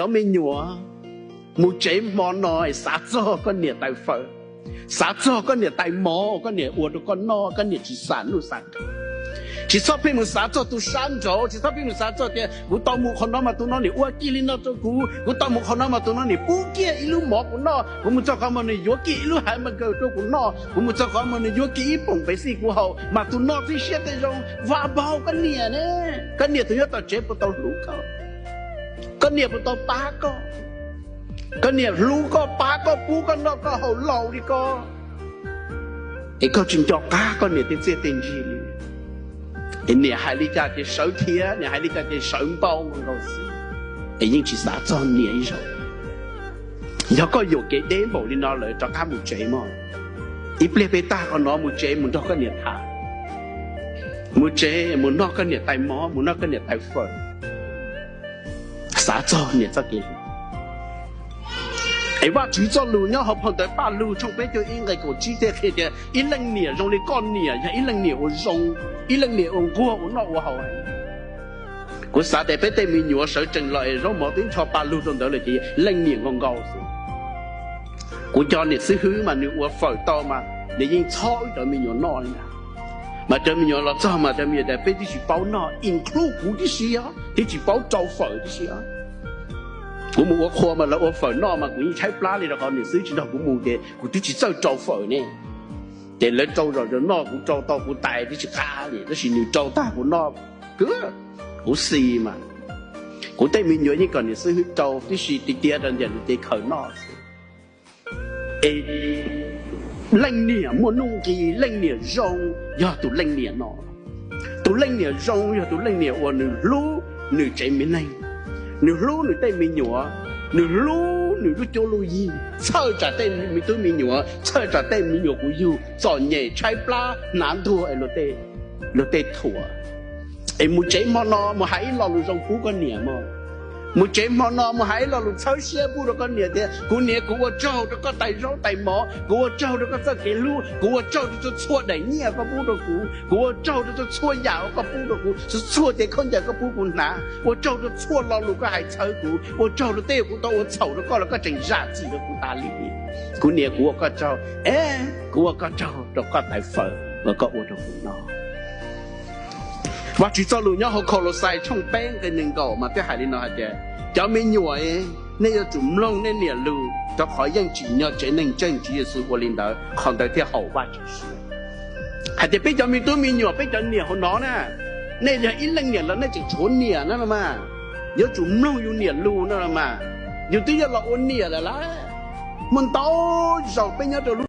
Cov me nyuam, mus tsev hmo no es xav txog koj niam tais fawm, xav txog koj niam tais mov uas koj niam ua rau koj noj, koj niam tsis xam nuj xam nqis. Tsis txhob pheej mus xav txog tus sab nraud, tsis txhob pheej mus xav txog tias kuv tau mus qhov no mas tus no niam ua kiag li no rau kuv, kuv tau mus qhov no mas tus no niam pub kiag ib lub mov kuv noj, kuv mus txog qhov no niam yuav kiag ib lub hav mas kaws rau kuv noj, kuv mus txog qhov no niam yuav kiag ib poom pev xij kuv haus, mas tus no txhib siab tej zoo. Vam npaug koj niam ne, koj niam tus nyob tom tsev puas tau hlub koj? Koj niam puas tau pab koj? Koj niam hlub koj, pab koj, pub koj noj koj haus laus li ko, es koj tsis nco qab koj niam tej txiaj tej ntsig li. Es niam hais li cas ces sawv thiab, niam hais li cas ces sawv npau nkaus xwb, es yeej tsis xav txog niam ib zaug. Yog koj yuam kev deb npaum li no lawm rov qab mus tsev mog. Ib pliag peb tag qhov no mus tsev mus nrog koj niam tham, mus tsev mus noj koj niam tais mov, mus noj koj niam tais fawm, xav txog niam txoj kev hlub. Es Vajtswv txoj lus nyob hauv phau ntawv Paj Lug tshooj peb caug ib nqe kaum tsib thiaj qhia tias ib leej niam zoo li koj niam yog ib leej niam uas zoo, ib leej niam uas nquag ua noj ua haus. Kuv xav tias peb tej me nyuam sawv tsees los es zaub mov twb ncho Paj Lug rau ntawd lawm ces leej niam nkaus nkaus xwb. Kuv cov niam xib hwb mas nws ua fawm tau mas nws yeej txhob wb cov me nyuam noj li ntag. Mas cov me nyuam los txog mas cov me nyuam tias peb twb tsis paub noj, include kuv tib si os, twb tsis paub rau fawm tib si os. Kuv mus ua qhua mas lawv ua fawm noj mas kuv yeej tshaib plab li, rau qhov niam xib hwb tsis nrog kuv mus ces kuv twb tsis txawj rau fawm ne. Ces lawv rau zom zaws noj, kuv rau tau kuv tais twb tsis qab li, tab sis nws rau tag kuv noj, kuv xis mas. Kuv tej me nyuam yeej kom niam xib hwb rau tib si, tiag tiag rau ntiam nws ces khaws noj. Es leej niam muaj nuj nqis, leej niam zoo yog tus leej niam no. Tus leej niam zoo yog tus leej niam uas nws hlub nws tsev me neeg, nws hlub nws tej me nyuam, nws hlub nws lub cuab lub yig, txhawj tsam tej me tub me nyuam, txhawj tsam tej me nyuam kuv yug txom nyem tshaib plab hnav ntuag es luag tej thuam. Es mus tsev hmo no mus hais ib lo lus zoo pub koj niam mog. Mus tsev hmo no mus hais ib lo lus txhawb siab pub rau koj niam tias kuv niam, kuv ua tsaug rau koj tais zaub tais mov, kuv ua tsaug rau koj txoj kev hlub, kuv ua tsaug rau txhua daim nyiaj koj pub rau kuv, kuv ua tsaug rau txhua yam uas koj pub rau kuv, txhua txhua cev khaub ncaws koj pub kuv hnav, ua tsaug rau txhua lo lus koj hais txhawb kuv, ua tsaug rau tej uas kuv tau ua txhaum rau koj los koj tseem zam txim rau kuv tas li. Kuv niam, kuv ua koj tsaug, es kuv ua koj tsaug rau koj tais fawm uas koj ua rau kuv noj. Vajtswv txoj lus nyob hauv Kaulauxais tshooj peb nqe nees nkaum mas twb hais li no hais tias, cov me nyuam, nej yuav tsum mloog nej niam lus, rau qhov yeej tsim nyog tsev neeg ntseeg Tswv Yexus ua li ntawd, qhov ntawd thiaj haum Vajtswv siab. Hais tias peb cov me tub me nyuam, peb cov niam hauv no na, nej yog ib leej niam los nej tseem tshuav niam no los mas, yuav tsum mloog yus niam lus no los mas. Yus twb yuav los ua niam lawm lauj. Muaj ntau zaus peb nyob rau lub